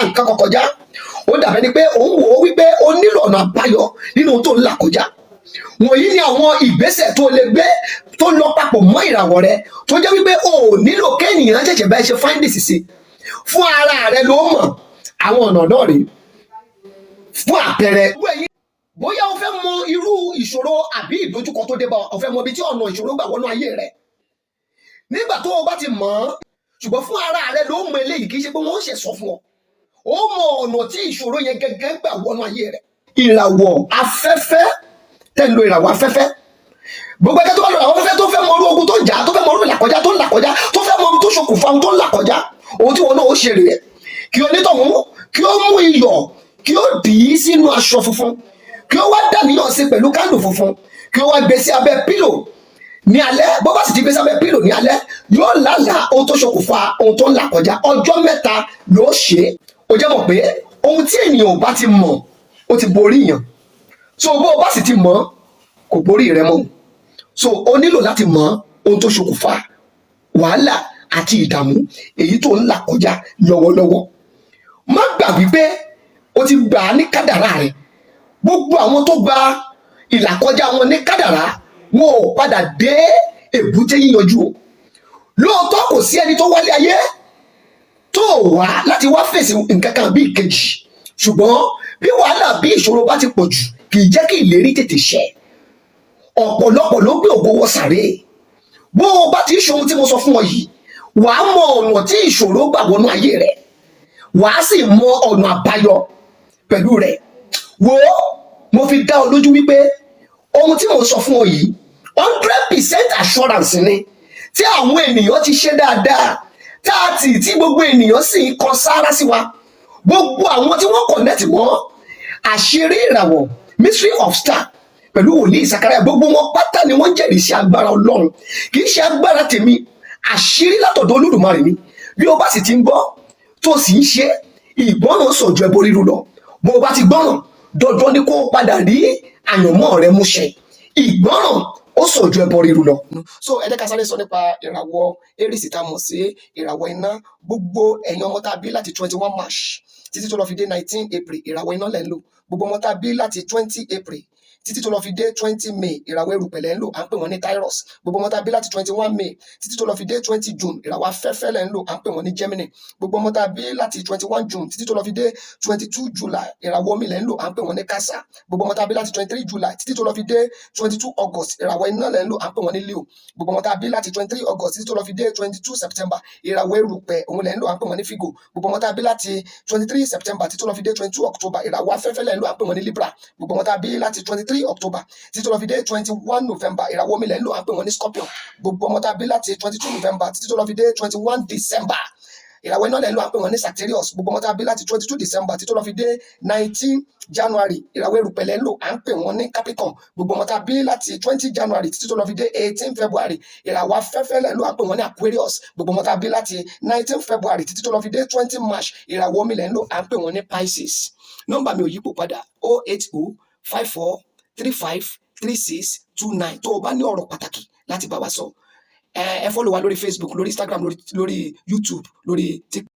la nǹkan kan kọjá, ó dàbẹ́ ni pé òun wò ó wípé o nílò ọ̀nà àbáyọ nínú ohun tó ń là kọjá. Wọ̀nyí ni àwọn ìgbésẹ̀ tó lè gbé tó lọ papọ̀ mọ́ ìràwọ̀ rẹ, tó jẹ́ wípé o ò nílò kéèyàn ṣẹ̀ṣẹ̀ bá ẹ ṣe findings sí. Fún ara rẹ ló mọ̀ àwọn ọ̀nà náà rèé. Fún àpẹẹrẹ, bóyá o fẹ́ mọ irú ìṣòro àbí ìdojúkọ tó dé bá ọ, o fẹ́ mọ ibi tí ọ̀nà ìṣòro gbà wọnú ayé rẹ. Nígbà tó o bá ti mọ̀ ọ́n, ṣùgbọ́n fún ara rẹ ló mọ eléyìí, kì í ṣe pé wọ́n ṣe sọ fún ọ, ó mọ ọ̀nà tí ìṣòro yẹn gẹ́gẹ́ gbà wọnú ayé rẹ. Ìràwọ̀ afẹ́fẹ́, tẹ́ ń lo ìràwọ̀ afẹ́fẹ́, gbogbo ẹgbẹ́ tó bá lọ àwọn afẹ́fẹ́, tó fẹ́ mọ irú ogun tó ń jà, tó fẹ́ mọ irú ìlàkọjá tó ń là kọjá, tó fẹ́ mọ ohun tó ṣokùnfà ohun tó ń là kọjá, ohun tí wọn náà ó ṣe rèé: kí onítọ̀hún kí ó mú iyọ̀, kí ó dì í sínú aṣọ funfun, kí ó wá dàníyàn sí pẹ̀lú candle funfun, kí ó wá gbé sí abẹ́ pillow ní alẹ́. Bó bá sì ti gbé sábẹ́ pillow ní alẹ́, yóò lálàá ohun tó ṣokùnfà ohun tó ń là kọjá. Ọjọ́ 3 ló ṣe é. Ó jẹ́ mọ̀ pé ohun tí ènìyàn ò bá ti mọ̀, ó ti borí yàn. So bó o bá sì ti mọ̀, kò borí rẹ mọ́. So o nílò láti mọ̀ ohun tó ṣokùnfà wàhálà àti ìdààmú èyí tó ń là kọjá lọ́wọ́lọ́wọ́. Má gbà wípé o ti gbà á ní kádàrá rẹ. Gbogbo àwọn tó gba ìlàkọjá wọn ní kádàrá, wọn ò padà dé èbúté yíyanjú o. Lóòótọ́, kò sí ẹni tó wálé ayé tó wá láti wá fèsì nǹkan kan bí ìkejì, ṣùgbọ́n bí wàhálà bí ìṣòro bá ti pọ̀ jù, kì í jẹ́ kí ìlérí tètè ṣẹ. Ọ̀pọ̀lọpọ̀ ló gbé ògo wọ sàré. Bó o bá ti ṣe ohun tí mo sọ fún ọ yìí, wàá mọ ọ̀nà tí ìṣòro gbà wọnú ayé rẹ, wàá sì mọ ọ̀nà àbáyọ pẹ̀lú rẹ̀. Wo, mo fi dá ọ lójú wípé ohun tí mo sọ fún ọ yìí, 100% assurance ni, tí àwọn ènìyàn ti ṣe dáadáa, tá a tì tí gbogbo ènìyàn sì ń kan sáárá sí wa. Gbogbo àwọn tí wọ́n connect mọ́ àṣírí ìràwọ̀, Mystery of Star, pẹ̀lú wòlíì Sakaraya, gbogbo wọn pátá ni wọ́n jẹ́rìí sí agbára Ọlọ́run. Kì í ṣe agbára tèmi, àṣírí látọ̀dọ̀ Olódùmarè ni. Bí o bá sì ti ń gbọ́ tó sì ń ṣe, ìgbọ́ràn sàn ju ẹbọ rírú lọ. Bó o bá ti gbọ́ràn, dandan ni kó o padà rí àyànmọ́ rẹ múṣẹ. Ìgbọ́ràn ó sàn ju ẹbọ rírú lọ. So ẹ jẹ́ ká sáré sọ nípa ìràwọ̀ Aries, tá a mọ̀ sí ìràwọ̀ iná. Gbogbo ẹ̀yin ọmọ tá a bí láti 21 March títí tó lọ fi dé 19 April, ìràwọ̀ iná lẹ̀ ń lò. Gbogbo ọmọ tá a bí láti 20 April títí tó lọ fi dé 20 May, ìràwọ̀ erùpẹ̀ lẹ̀ ń lò, à ń pè wọ́n ní Taurus. Gbogbo ọmọ tá a bí láti 21 May títí tó lọ fi dé 20 June, ìràwọ̀ afẹ́fẹ́ lẹ̀ ń lò, à ń pè wọ́n ní Gemini. Gbogbo ọmọ tá a bí láti 21 June títí tó lọ fi dé 22 July, ìràwọ̀ omi lẹ̀ ń lò, à ń pè wọ́n ní Cancer. Gbogbo ọmọ tá a bí láti 23 July títí tó lọ fi dé 22 August, ìràwọ̀ iná lẹ̀ ń lò, à ń pè wọ́n ní Leo. Gbogbo ọmọ tá a bí láti 23 August títí tó lọ fi dé 22 September, ìràwọ̀ erùpẹ̀ òun lẹ̀ ń lò, à ń pè wọ́n ní Virgo. Gbogbo ọmọ tá a bí láti 23 September títí tó lọ fi dé 22 October, ìràwọ̀ afẹ́fẹ́ lẹ̀ ń lò, à ń pè wọ́n ní Libra. Gbogbo ọmọ tá a bí láti 23 October títí tó lọ fi dé 21 November, ìràwọ̀ omi lẹ̀ ń lò, à ń pè wọ́n ní Scorpion. Gbogbo ọmọ tá a bí láti 22 November títí tó lọ fi dé 21 December, ìràwọ̀ iná lẹ̀ ń lò, à ń pè wọ́n ní Sagittarius. Gbogbo ọmọ tá a bí láti 22 December títí tó lọ fi dé 19 January, ìràwọ̀ erùpẹ̀ lẹ̀ ń lò, à ń pè wọ́n ní Capricorn. Gbogbo ọmọ tá a bí láti 20 January títí tó lọ fi dé 18 February, ìràwọ̀ afẹ́fẹ́ lẹ̀ ń lò, à ń pè wọ́n ní Aquarius. Gbogbo ọmọ tá a bí láti 19 February títí tó lọ fi dé 20 March, ìràwọ̀ omi lẹ̀ ń lò, à ń pè wọ́n ní Pisces. Nọ́mbà mi ò yípo padà: 08054353629. Tó o bá ní ọ̀rọ̀ pàtàkì láti bá wa sọ, ẹ follow wa lórí Facebook, lórí Instagram, lórí YouTube, lórí TikTok.